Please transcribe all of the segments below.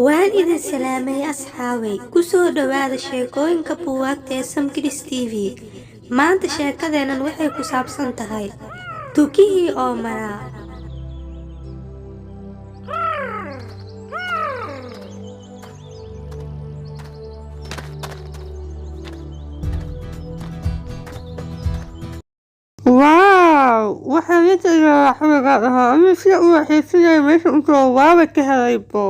Waan idin salaamay asxaabay, ku soo dhawaada sheekooyinka buugaagta ee Samkids TV. Maanta sheekadeennan waxay ku saabsan tahay Tukihii Oomanaa. Waaw, waxaan la jeclaa xiliga ahaa ama sida uu raaxaysanayay meesha intuu waaba ka helaybo.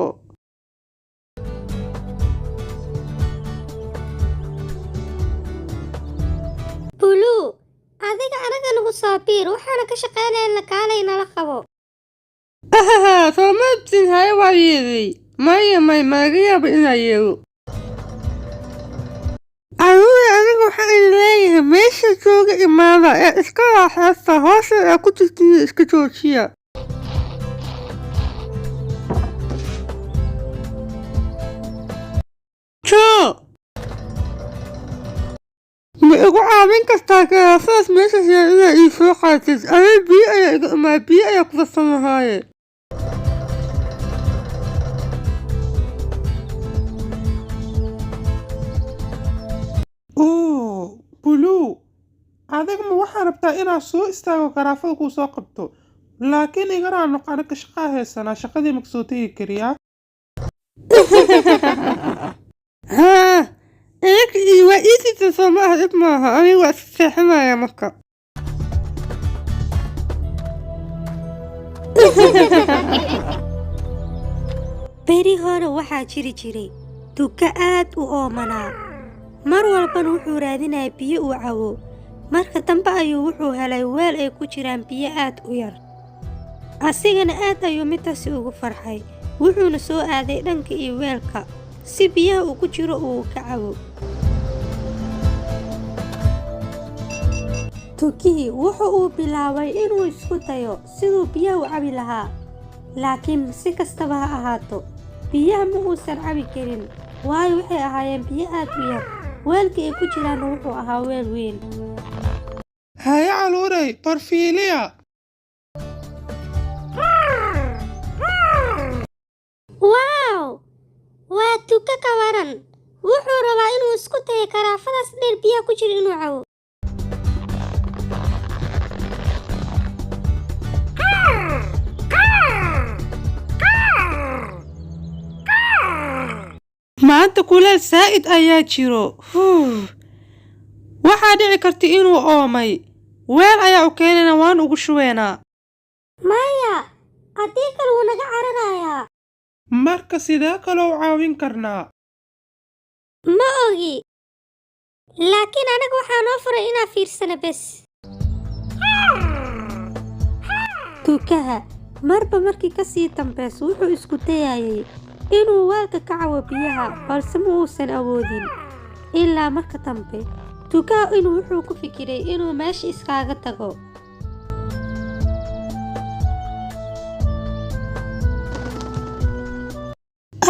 Buluu, adiga anaga nagu soo biir, waxaana ka shaqaynayna kaalay nala qabo. Ahaha, soo ma ibsin haye waa yeelay. Maya may malaga yaabo inaa yeelo. Carruur aniga waxaan idin leeyahay meesha jooga imaada ee iska raaxaysta hawsha ee ku jirtiin iska joojiya. Joo! Ma igu caawin kartaa garaafadaas meesha yaal inaa ii soo qaatid? Aniga biyo ayaa iga imaay, biyo ayaa ku darsan lahaaye. Oo, Buluu, adiga ma waxaa rabtaa inaad soo istaago garaafada kuu soo qabto? Laakiin igaraa noq anaga shaqaa haysanaa, shaqadii ma kasoo tegi kariyaa? Haa, idinka iyo waa ii siita soo ma aha dhib maaha, aniga waa iska seexanaya marka. Beri hore waxaa jiri jiray tuka aad u oomanaa. Mar walbana wuxuu raadinayay biyo uu cabo. Marka dambe ayuu wuxuu helay weel ay ku jiraan biyo aad u yar. Asigana aad ayuu midtaasi ugu farxay, wuxuuna soo aaday dhanka iyo weelka si biyaha uu ku jiro uu ka cabo. Tukihii wuxu uu bilaabay inuu isku dayo siduu biyaha u cabi lahaa, laakiin si kastaba ha ahaato, biyaha ma uusan cabi karin, waayo waxay ahaayeen biyo aad u yar. Weelka ay ku jiraanna wuxuu ahaa weel weyn. Haye caruuray, barfiiliya. Waaw! Waa tuka ka waran. Wuxuu rabaa inuu isku dayo karaafadaas dheer biyaha ku jira inuu cabo. Maanta kuleel saa'id ayaa jiro. Huuf. Waxaa dhici karta inuu oomay. Weel ayaa u keenayna waan ugu shubeynaa. Maya, haddii kale wuu naga cararayaa. Marka sidee kaloo u caawin karnaa? Ma ogi. Laakiin anaga waxaa noo furay inaan fiirsano bes. Tukaha marba markii ka sii dambayso wuxuu isku dayayay inuu weelka ka cabo biyaha, balse ma uusan awoodin. Ilaa marka dambe, tukaha inuu wuxuu ku fikiray inuu meesha iskaga tago.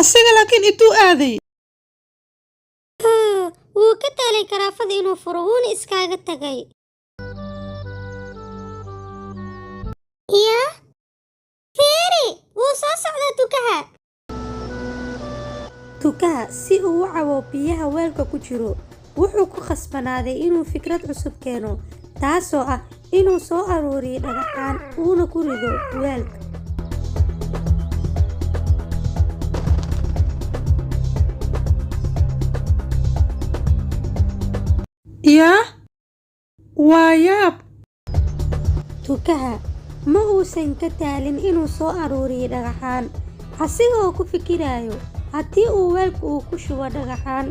Asiga laakiin intuu aaday. Wuu ka taalay karaafada inuu furo, wuuna iskaga tagay. Yaa? Fiiri, wuu soo socdaa tukaha. Tukaha si uu u cabo biyaha weelka ku jiro, wuxuu ku khasbanaaday inuu fikrad cusub keeno, taasoo ah inuu soo aruuriyo dhagaxaan uuna ku rido weelka. Yaa? Waa yaab. Tukaha ma uusan ka taalin inuu soo aruuriyo dhagaxaan, asigoo ku fikirayo haddii uu weelka uu ku shubo dhagaxaan,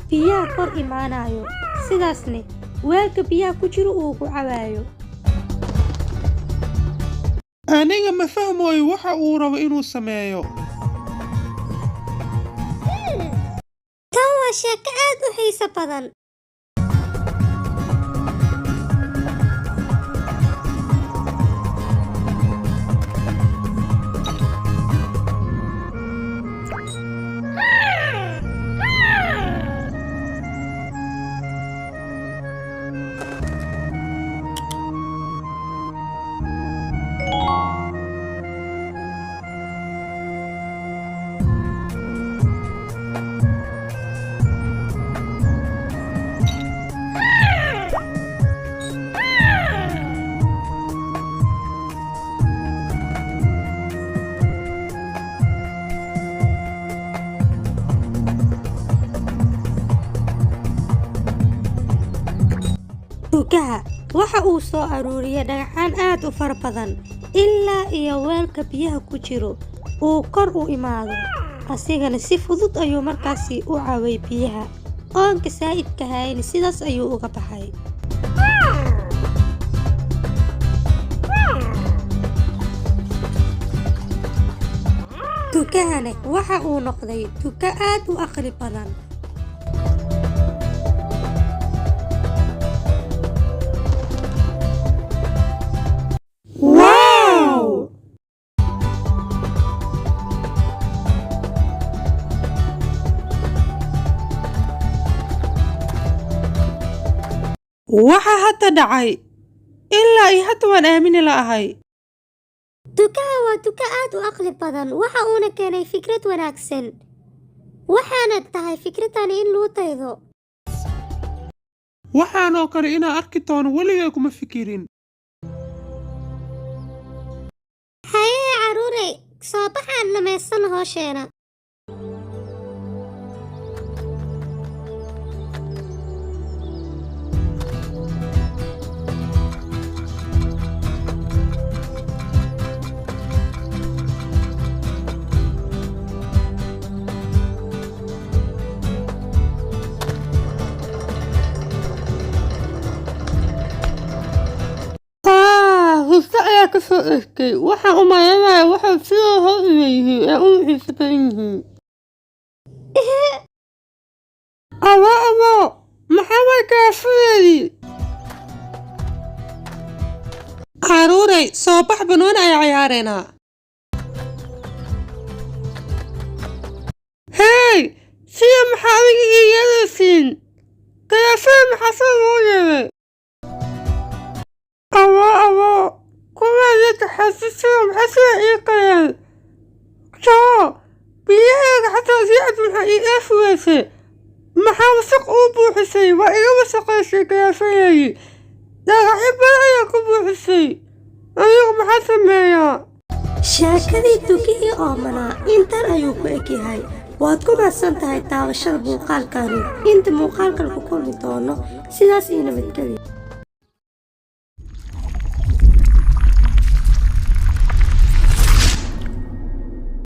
biyaha kor imaanayo, sidaasna weelka biyaha ku jiro uu ku cabayo. Aniga ma fahmayo waxa uu rabo inuu sameeyo. Tan waa sheeko aad u xiiso badan. Waxa uu soo aruuriyay dhagxaan aad u fara badan ilaa iyo weelka biyaha ku jiro uu kor u imaado. Asigana si fudud ayuu markaasi u cabay biyaha. Oonka saa'idka hayna sidaas ayuu uga baxay. Tukahana waxa uu noqday tuka aad u aqli badan. Wow! Waxa hadda dhacay ilaa iyo hadda waan aamini la'ahay. Tukaha waa tuka aad u aqli badan, waxa uuna keenay fikrad wanaagsan. Waxaana tahay fikradani in lagu daydo. Waxaan oo kale inaa arki doono weligay kuma fikirin. Hayee carruurey, soo baxaan dhammaysano hawsheena. Hufsa ayaa ka soo dhashtay. Waxaan u malaynayaa waxay sidoo hor u leeyihiin ee u xiiso badan yihiin. Abo abo, maxaa way gaafadeedii? Carruurey, soo bax, banooni ayaa ciyaareynaa. Hey, sida maxaa adiga ii yeelaysiin? Garaafada maxaa sida loo yeelay? Abo abo, kuwaa taxasisada maxaa sida ii qaleen? Joo, biyahayga xataa sii cad maxaa ii dhaafi weysay? Maxaa wasaq uu buuxisay? Waa iga wasaqaysay garaafadeedii. Dhagaxyo badan ayaa ku buuxisay. Anigu maxaa sameeyaa? Sheekadii tukihii oomanaa intan ayuu ku eg yahay. Waad ku mahadsan tahay daawashada muuqaalkani. Inta muuqaalkan ku kulmi doono, sidaas iyo nabadgelyo.